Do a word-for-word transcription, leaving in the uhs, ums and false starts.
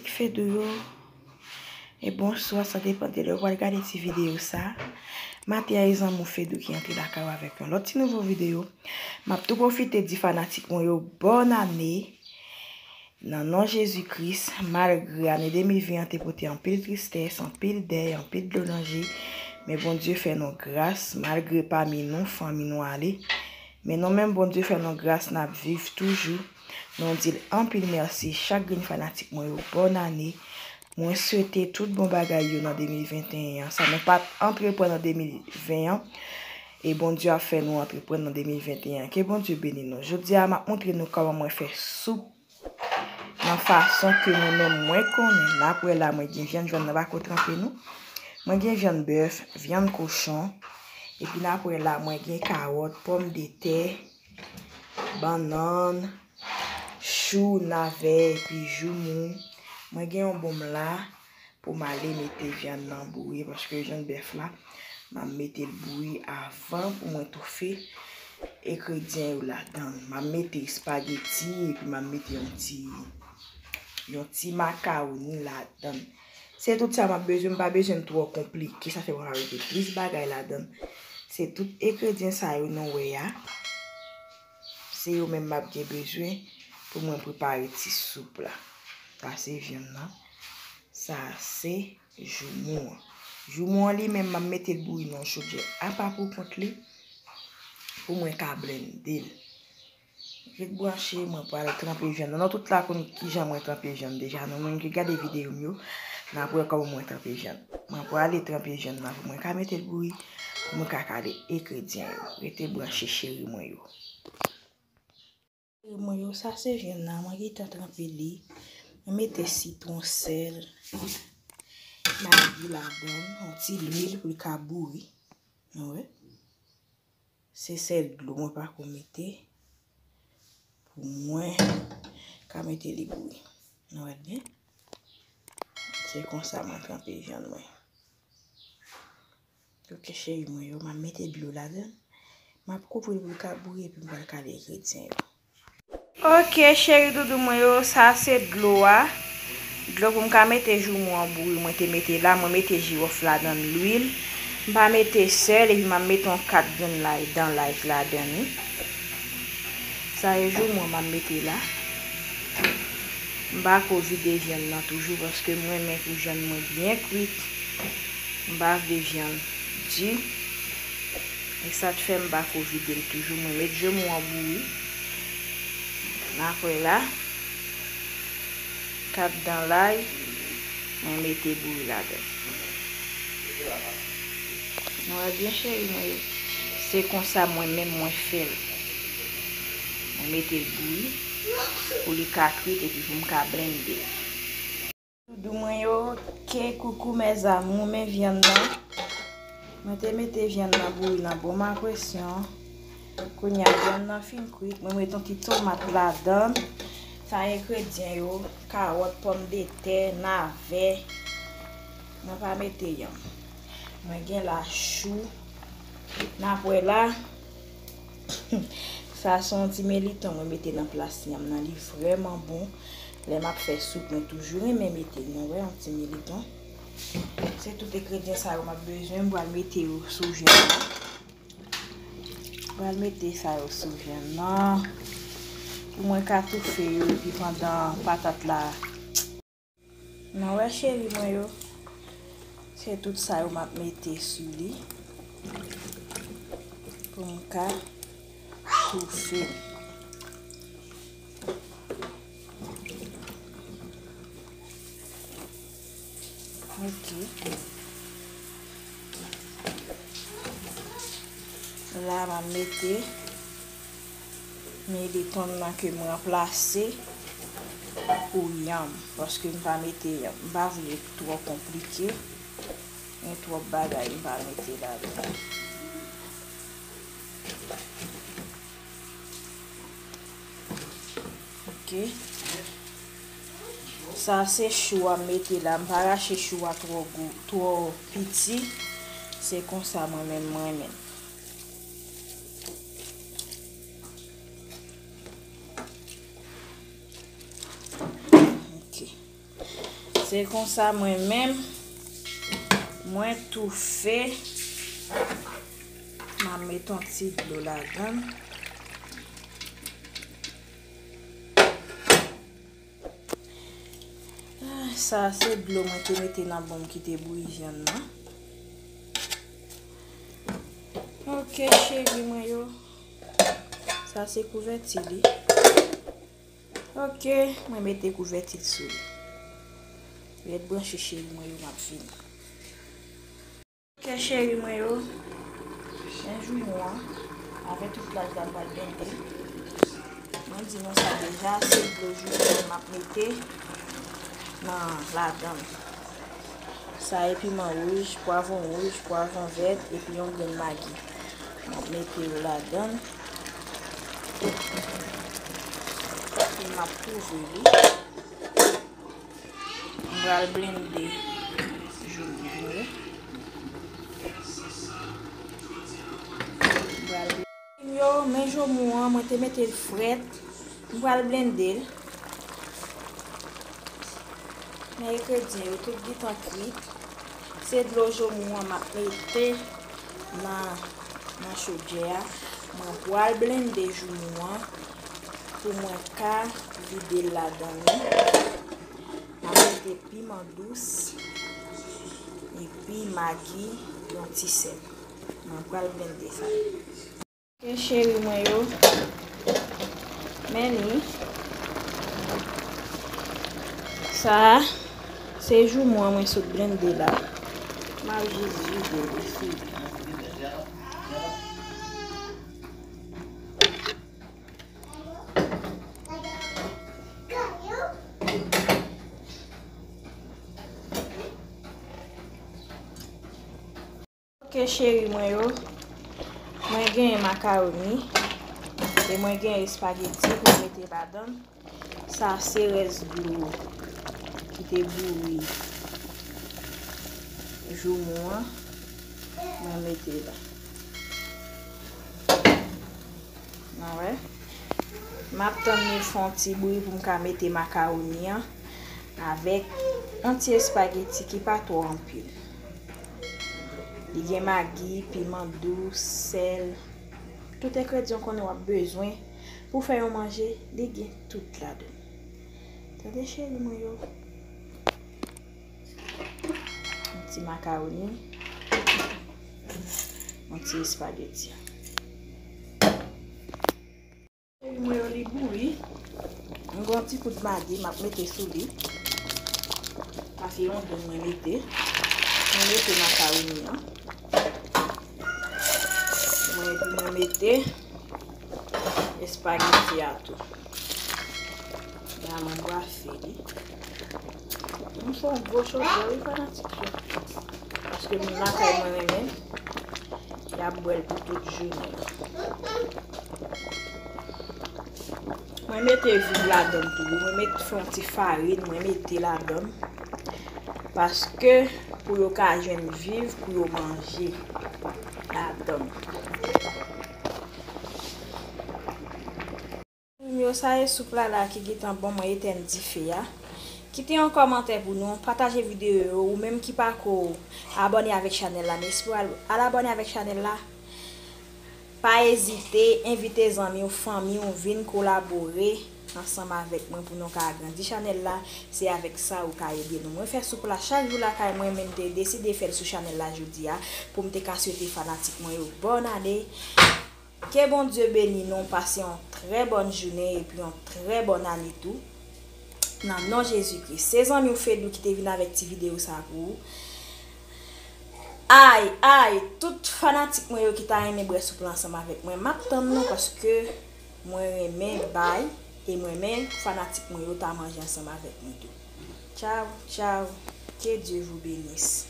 Fedou yo, e bonswa, sa depann de lè w pral gade ti videyo sa. Maten an, e zanmi w Fedou ki antre lakay ou avèk yon lòt ti nouvo videyo. M ap tou pwofite di fanatik mwen yo bòn ane. Nan non Jezi Kris, malgre ane de mil ven an te pote anpil tristès, anpil dèy, anpil dlo nan je, men Bondye fè nou gras, malgre pami nou, fanmi nou ale. Men nou menm, Bondye fè nou gras, n ap viv toujou. Nou di l anpil mèsi, chak grenn fanatik mwen yo, bòn ane. Mwen swete tout bon bagay yo nan de mil venteyen an. Sa nou pa t antreprann an de mil ven an, e Bondye ap fè nou antreprann nan de mil venteyen an. Ke Bondye beni nou. Jodi a, m ap montre nou kòman mwen fè soup nan fason ke mwen menm mwen konnen. N ap wè la, mwen gen vyann, vyann nan pa ko tranpe non. Mwen gen vyann bèf, vyann kochon, epi n ap wè la, mwen gen kawòt, pòmdetè, bannann, chou, navè, epi joumou. Mwen gen yon bonm la pou m ale mete vyann nan bouyi, paske vyann bèf la, m ap mete l bouyi avan pou mwen toufe engredyan yo ladan l. M ap mete espageti, epi m ap mete yon ti, yon ti makawoni ladan l. Se tout sa m ap bezwen, m pa bezwen l twò konplike, sa fè mwen pa mete plis bagay ladan l. Se tout engredyan sa yo nou wè a, se yo menm m ap gen bezwen pou mwen prepare ti soup la. Sa se vyann nan. Sa se joumou an. Joumou an li menm, m ap mete l bouyi nan yon chodyè apa pou kont li, pou mwen ka blende l. Ret branche, mwen pral tranpe vyann nan. Nou tout la konn kijan mwen tranpe vyann deja. Nou menm ki gade videyo m yo, n ap wè kòman mwen tranpe vyann. Mwen prale tranpe vyann nan pou mwen ka mete l bouyi, pou mwen ka kale engredyan yo. Rete branche, cheri mwen yo. Cheri mwen yo, sa se vyann nan, mwen gentan tranpe li. Mwen mete sitwon, sèl, magi ladan l, yon ti lwil pou l ka bouyi. Nou wè? Se sèl dlo mwen pa ko mete pou mwen ka mete li bouyi. Nou wè l byen? Se konsa mwen tranpe vyann mwen. Ok, cheri mwen yo, m ap mete dlo ladan l. M ap kouvri l pou l ka bouyi, epi m pral kale engredyan yo. Ok, cheri doudou mwen yo, sa se dlo a. Dlo pou m ka mete joumou an bouyi, mwen te mete la, mwen mete jiwòf ladan l, lwil. M pa mete sèl, epi m ap mete yon kat grenn lay dan laj ladan li. Sa e joumou an m ap mete la. M pa ko vide vyann nan toujou, paske m renmen pou vyann mwen byen kwit. M pa vle vyann di. E sa k fè m pa ko vide l toujou. Mwen met joumou an bouyi. N ap wè la. Kat dan lay, mwen mete bouyi ladan. Nou wè byen, cheri mwen yo. Se konsa mwen menm mwen fè l. Mwen mete l bouyi pou li ka kwit epi pou m ka blende l. Doudou mwen yo, ke koukou mes amours, men vyann nan. Mwen te mete vyann nan bouyi nan bon mapresyon. Kounye a vyann nan fin kwit, mwen mete yon ti tomat ladan l. Sa engredyan yo, kawòt, pòmdetè, navè. Mwen pa mete yanm. Mwen gen la chou. N ap wè la. Sa se yon ti meliton mwen mete nan plas yanm nan. Li vrèman bon. Lè m ap fè soup, mwen toujou renmen mete l. Nou wè, yon ti meliton. Se tout engredyan sa yo m ap bezwen. M pral mete yo sou vyann nan. M pral mete sa yo sou vyann nan. Pou mwen ka toufe yo, epi pandan patat la. Nou wè cheri mwen yo, se tout sa yo m ap mete sou li pou m ka toufe l. Ok. La, m ap mete meliton nan ke m ranplase pou yanm, paske m pa mete yanm. M pa vle twò konplike, gen twòp bagay m pa mete ladan. Ok. Sa se chou a m mete la. M pa rache chou a twò gwo, twò piti. Se konsa mwen menm mwen renmen. Ok. Se konsa mwen menm, mwen toufe. M ap met yon ti dlo ladan l. Ah, sa se dlo mwen te mete nan bol ki te bouyi vyann nan. Ok, cheri mwen yo. Sa se kouvèti li. Ok, mwen mete kouvèti sou li. Ret branche cheri mwen yo, m ap vini. Ok, cheri mwen yo. Men joumou an, avèk tout laj la m pral blende. Mwen di nou sa deja, se dlo joumou an m ap mete nan ladan l. Sa e piman wouj, pwavwon wouj, pwavwon vèt, epi yon grenn magi. M ap mete yo ladan l. Epi m ap kouvri li. M pral blende joumou yo. M pral blende yo, men joumou an, mwen te mete l frèt. M pral blende l. Men engredyan yo tout gentan kwit. Se dlo joumou an m ap mete nan, nan chodyè a. Mwen pral blende joumou an pou mwen ka vide l ladan li. M ap mete piman dous epi magi, yon ti sèl. Mwen pral blende sa. Ok, cheri mwen yo. Men li. Sa a, se joumou an mwen sot blende la. M ap jis vide li sou. Ok, cheri mwen yo. Mwen genyen makawoni e mwen genyen espageti pou m mete ladan. Sa se rès dlo ki te bouyi joumou an. Mwen mete la. Nan wè. M ap tann li fè yon ti bouyi pou m ka mete makawoni an avèk yon ti espageti ki pa twò anpil. Li gen magi, piman dous, sèl, tout engredyan w konnen w ap bezwen pou fè yon manje, li gen tout ladan. Tande cheri mwen yo. Yon ti makawoni. Yon ti espageti. Mwen yo li bouyi. M gen yon ti kout magi m ap mete sou li. Sa se yon dlo mwen mete. Mwen mete makawoni an. Mwen epi mwen mete espageti a tou. La mwen bwafe li. M fè yon gwo chodyè wi fanatik yo. Paske moun lakay mwen renmen. Y ap bwè l pou tout jounen. Mwen mete vin ladan tou. Mwen met fè yon ti farin, mwen mete ladan. Paske pou yo ka jwenn viv, pou yo manje ladan. Yo, sa e soup la la ki gentan bon, mwen etèn dife a. Kite yon kòmantè pou nou, pataje videyo yo, ou menm ki pako abòne avèk chanèl la, m espere w al, al abòne avèk chanèl la. Pa ezite, envite zanmi w, fanmi w vin kolabore ansanm avèk mwen pou nou ka agrandi chanèl la. Se avèk sa ou ka ede nou. Mwen fè soup la chak jou lakay mwen, men m te deside fè l sou chanèl la jodi a pou m te ka swete fanatik mwen yo bòn ane. Ke Bondye beni nou, pase yon trè bòn jounen epi yon trè bòn ane tou. Nan non Jezi Kris. Se zanmi w Fedou ki te vin avèk ti videyo sa pou ou. Ay, ay, tout fanatik mwen yo ki ta renmen bwè soup la ansanm avèk mwen, m ap tann nou paske mwen renmen bay e mwen renmen fanatik mwen yo ta manje ansanm avèk mwen tou. Tchaw, tchaw. Que Dieu vous bénisse.